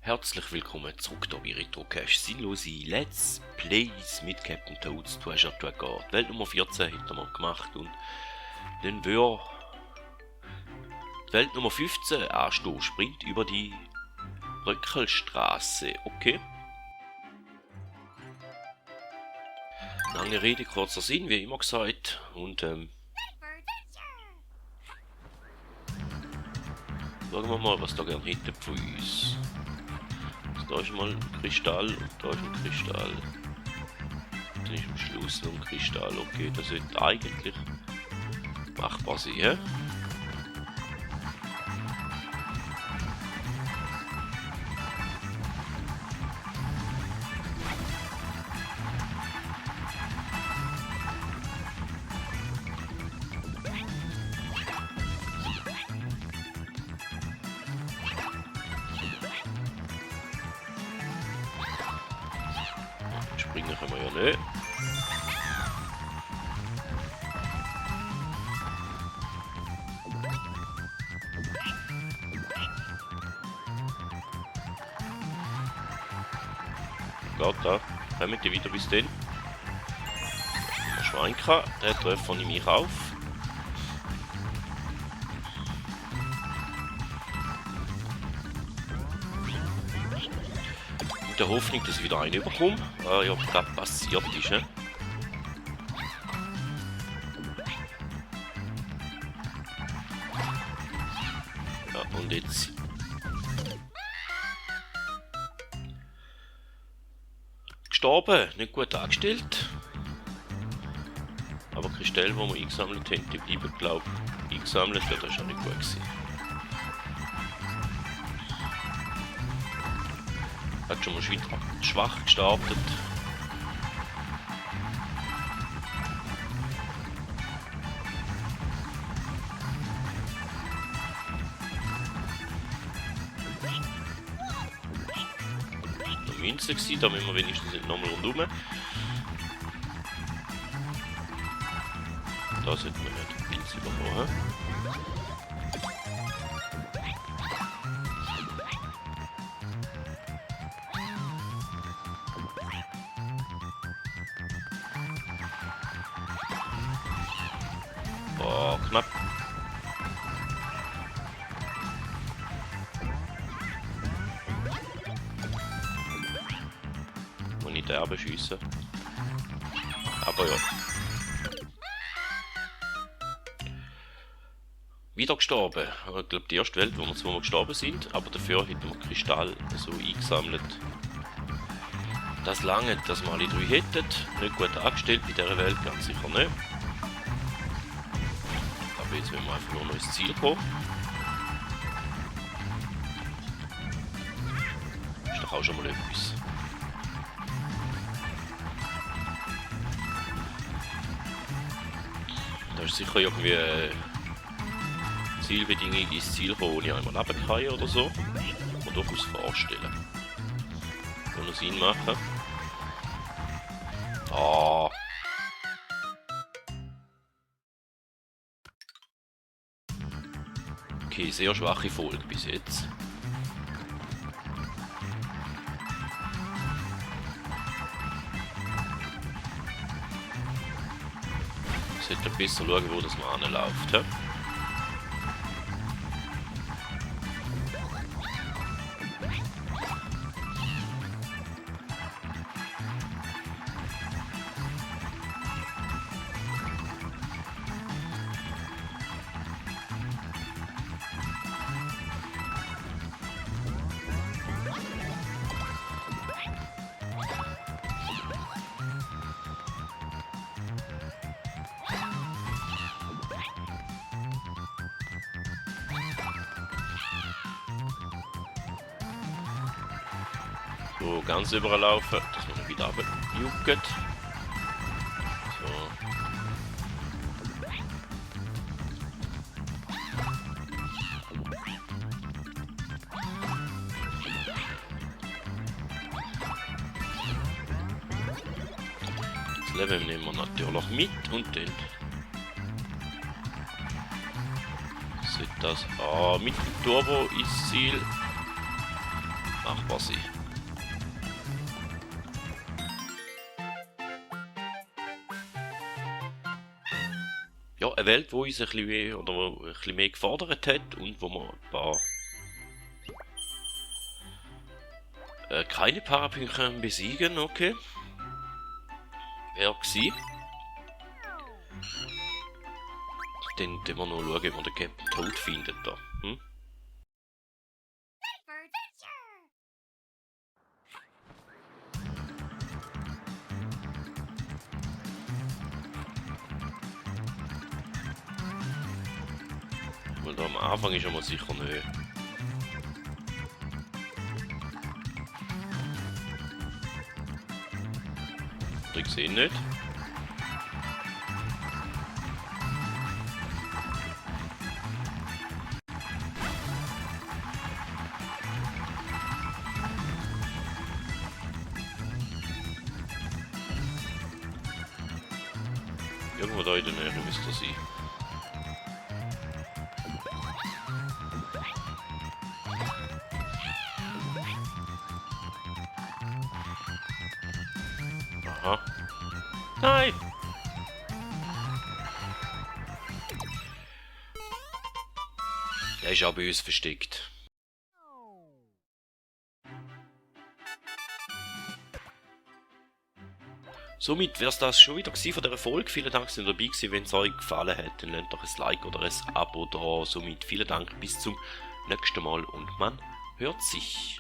Herzlich willkommen zurück hier bei Retrocache. Sinnlose Let's Plays mit Captain Toads. Du hast ja die Welt Nummer 14 hat wir gemacht und dann wir die Welt Nummer 15 anstehen. Sprint über die Bröckelstraße. Okay. Lange Rede, kurzer Sinn, wie immer gesagt. Und schauen wir mal, was da gerne hinten von uns. Da ist mal ein Kristall und da ist ein Kristall. Dann ist am Schluss noch ein Kristall. Okay, das sollte eigentlich machbar sein. He? Springen können wir ja nicht. Geht da. Kommen die wieder bis dann. Der Schweinka, der treffen ich mich auf. In der Hoffnung, dass ich wieder einen überkomme. Ja, gerade passiert ist. Ja, und jetzt. Gestorben, nicht gut angestellt. Aber Kristalle, die wir eingesammelt haben, die bleiben, glaube ich, eingesammelt. Ja, das ist auch nicht gut gewesen. Hat schon mal schwach gestartet. Noch Münze gewesen, da müssen wir wenigstens nicht nochmal rundherum. Da sollten wir nicht die Pilze übermachen. Oh, knapp. Muss nicht derbe schiessen. Aber ja. Wieder gestorben. Ich glaube, die erste Welt, wo wir zweimal gestorben sind, aber dafür hätten wir Kristall so eingesammelt. Das lange, dass wir alle drei hätten. Nicht gut angestellt bei dieser Welt, ganz sicher nicht. Aber jetzt müssen wir einfach nur noch ins Ziel kommen. Ist doch auch schon mal etwas. Da ist sicher irgendwie Zielbedingung ins Ziel kommen, ohne einmal runterfallen oder so. Kann man durchaus vorstellen. Kann noch Sinn machen. Ah. Okay, sehr schwache Folge bis jetzt. Ich sollte besser schauen, wo das mal anläuft. He? So, ganz überlaufen, dass man wieder abjuckt. So. Das Level nehmen wir natürlich mit und dann sollte das mit dem Turbo ins Ziel. machbar sein. Ja, eine Welt, wo uns ein bisschen mehr, oder wo ein bisschen mehr gefordert hat und wo man ein paar keine Parapünche besiegen, okay. Wer gsi? Dann wir noch schauen, ob wir den Captain Toad findet da. Hm? Weil da am Anfang ist er mal sicher nicht. Ich sehe nicht. Irgendwo da in der Nähe müsste er sein. Aha. Nein! Er ist auch bei uns versteckt. Somit wäre es das schon wieder von dieser Folge. Vielen Dank, dass ihr dabei gewesen. Wenn es euch gefallen hat, dann lasst doch ein Like oder ein Abo da. Somit vielen Dank, bis zum nächsten Mal und man hört sich.